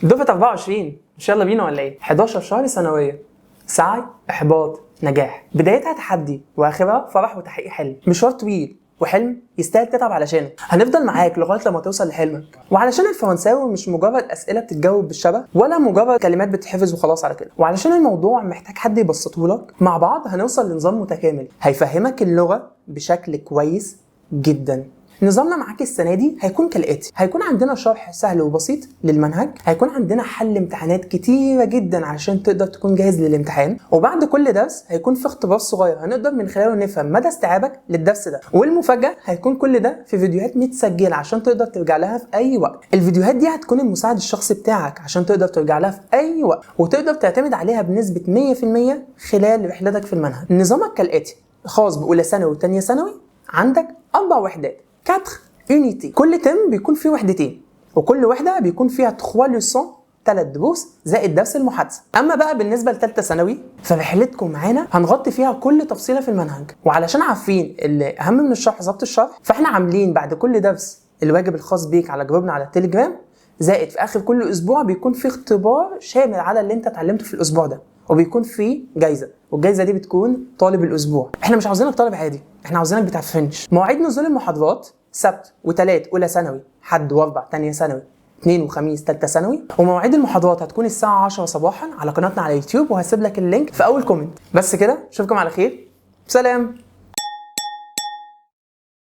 دفعة 24، مش يلا بينا ولا ايه؟ 11 شهر ثانوية، سعي، احباط، نجاح، بدايتها تحدي واخرها فرح وتحقيق حلم. مشوار طويل وحلم يستاهل تتعب علشانه. هنفضل معاك لغاية لما توصل لحلمك. وعلشان الفرنساوي مش مجرد اسئلة بتتجاوب بالشبه ولا مجرد كلمات بتتحفظ وخلاص على كده، وعلشان الموضوع محتاج حد يبسطه لك، مع بعض هنوصل لنظام متكامل هيفهمك اللغة بشكل كويس جدا. نظامنا معاك السنة دي هيكون كالاتي: هيكون عندنا شرح سهل وبسيط للمنهج، هيكون عندنا حل امتحانات كتيرة جدا عشان تقدر تكون جاهز للامتحان، وبعد كل درس هيكون في اختبار صغير هنقدر من خلاله نفهم مدى استيعابك للدرس ده. والمفاجاه هيكون كل ده في فيديوهات متسجله عشان تقدر ترجع لها في اي وقت. الفيديوهات دي هتكون المساعد الشخصي بتاعك عشان تقدر ترجع لها في اي وقت وتقدر تعتمد عليها بنسبة 100% خلال رحلتك في المنهج. نظامك كالاتي، خاص باولى ثانوي وثانيه ثانوي، عندك 4 وحدات، 4 unités. كل thème بيكون فيه وحدتين، وكل وحده بيكون فيها 3 leçons، 3 دروس زائد درس المحادثة. اما بقى بالنسبة لثالثه ثانوي، فرحلتكم معانا هنغطي فيها كل تفصيله في المنهج. وعلشان عارفين اللي اهم من الشرح ظبط الشرح، فاحنا عاملين بعد كل درس الواجب الخاص بيك على جروبنا على التليجرام، زائد في اخر كل اسبوع بيكون في اختبار شامل على اللي انت اتعلمته في الاسبوع ده، وبيكون في جايزة، والجايزه دي بتكون طالب الاسبوع. احنا مش عاوزينك طالب عادي، احنا عاوزينك بتاع French. مواعيد نزول المحاضرات سبت وثلاث اولى ثانوي، حد واربع ثانية ثانوي، اثنين وخميس ثالثة ثانوي. ومواعيد المحاضرات هتكون الساعة 10 صباحا على قناتنا على يوتيوب، وهسيب لك ال link في اول comment. بس كده، اشوفكم على خير، سلام.